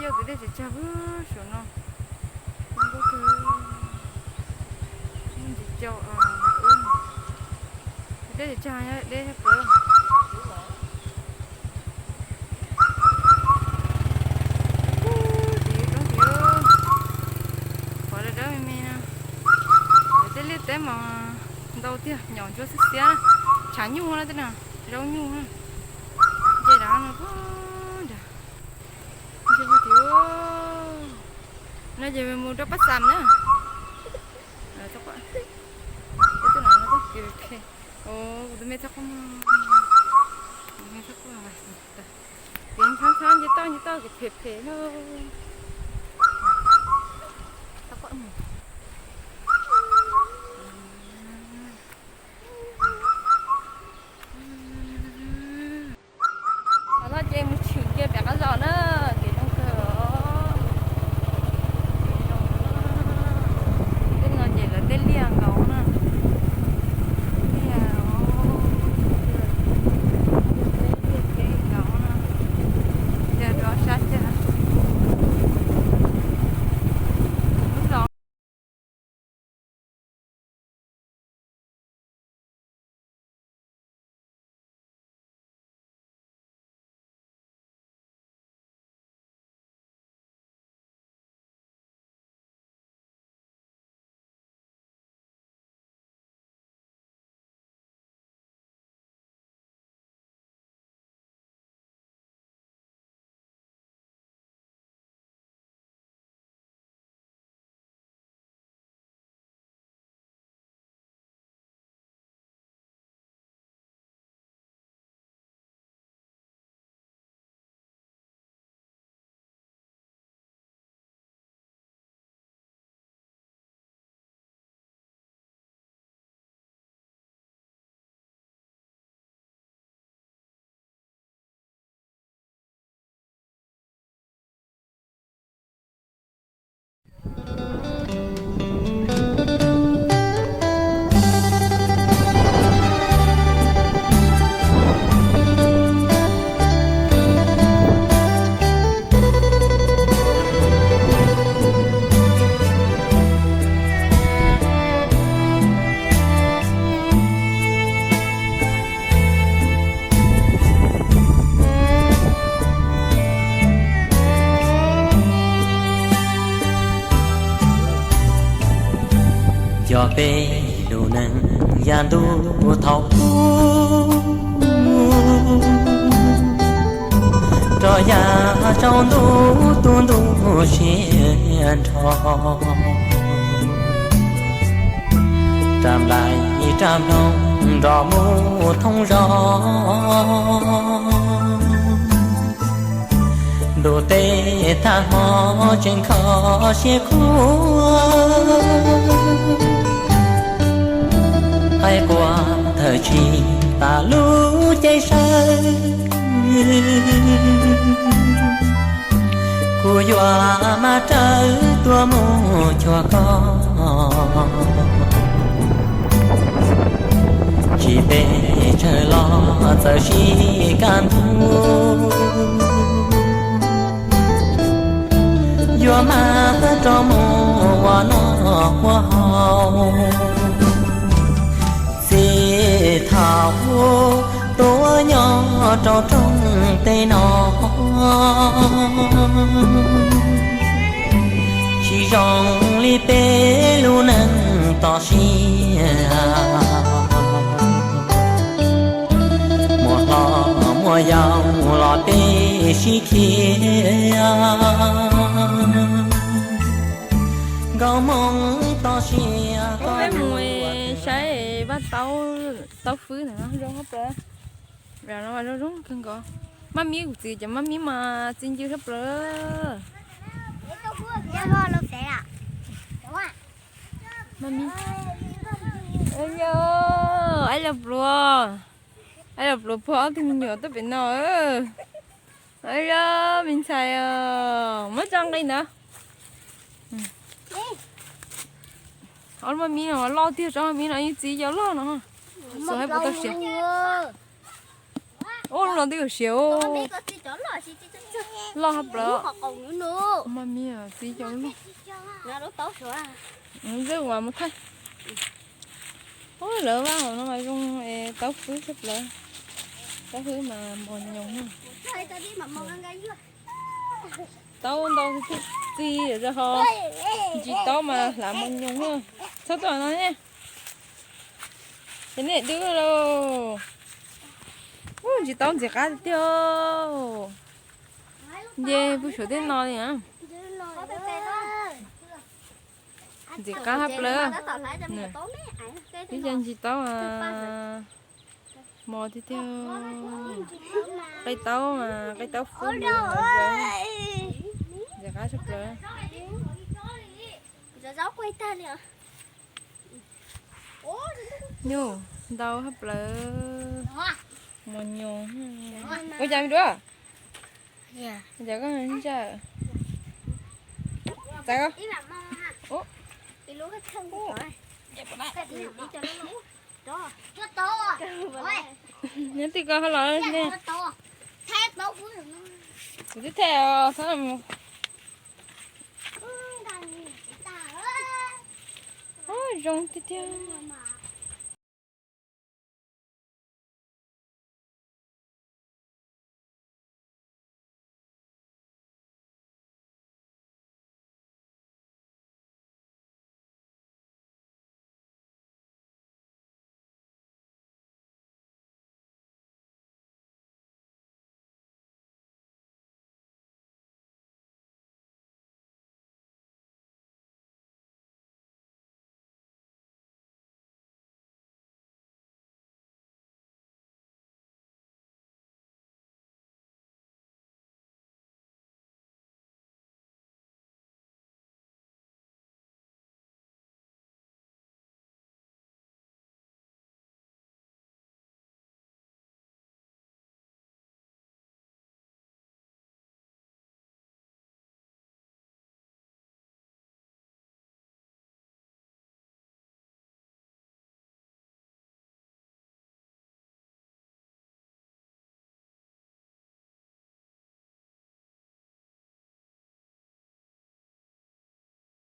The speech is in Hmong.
Yog kwv dej tsis tsag pub saum no. Ntsis cau, kwv dej tsis tsag deb pua. Tid roob tid, qhov dawb dawb me me no. Tej liaj teb mas ntau tiag, nyom ntsuab xiab xiab, tshav nyuj na tej no, zaub nyuj na. Nce rau no puag nrad. Nce puag tid. No ces mus rau Paj Xam na. Kuv tus me txhob quaj, kuv me txhob quaj. Ces ntxhab ntxhab nce toj nce toj ces phem phem na. Txhob quaj mus. Los no ces mus tshwm kiag pem qab zos na, kev zoo kawg. Tej no ces lawv tej liaj nkaus na. Liaj, tej liaj teb nkaus na. Yog rov sab xyab. Lub los Cov peb lub neej yav ntuj thaum ub, rov yav tsaus ntuj tu ntuj siab nrho, rab nplai rab nplooj nrog mus thoob zos. Ntuj teb thaj hmo tseem kho siab khuav, qaib qua thawm tsis tas lub cev saw. Kuv yuav mas rawv tuaj mus cuag koj, tsis pes tsawg los txawm sib kaj ntug, yuav mas rov mus ua noj ua haus. Txij thaum tuaj nyob rau rooj teb no, tsis zoo li peb lub neej toj siab. Muaj hlob muaj yau los peb sib khiav, nkauj Hmoob toj siab. Peb mus saib vaj taub, taub fwb ntawm no zoo, zoo kawg nkaus. Maj mib kuv txiv cov maj mib mas txi ncw tshaj plaws. Maj mib, aib los pluas, aib los pluas pog ob tug me nyuam tuaj pem no. Aib, me ntxhais, muab tso nqi ntawd. Ob lub maj mib no loj tiag, tsob maj mib no yeej txi cov loj no. Xyov hais puas tau siav. Ub, lub no twb yuav siav. Loj hab plaws. Mas mi txiv cov loj. Ntxwb mas mus thaij. Ub, lawv vaj hauv no mas zoo es taub hwb tshaj plaws. Taub hwb mas mos nyoos. Taub ntau tiag tiag, txi rau ho. Ntsis taub mas hlav mos nyoos. Txhob tuaj no ne. Ces nej dub lauj. Ub, ntsis taub ntxim qab tiag tiag. Nce pug saum tej no li na. Ntxim qab hab plaws. Ib co ntsis taub mos tiag tiag. Qe taub mas qe taub fwb li. Ntxim qab tshaj plaws. Nyuj ntau hab plaws. Mos nyoos. Ua cas me duab? Ua cas koj ntsaj? Txav koj. Nyob twg koj ho los ne? Kuv twb thaij os, txhob mus. Ub, zoo tiag tiag.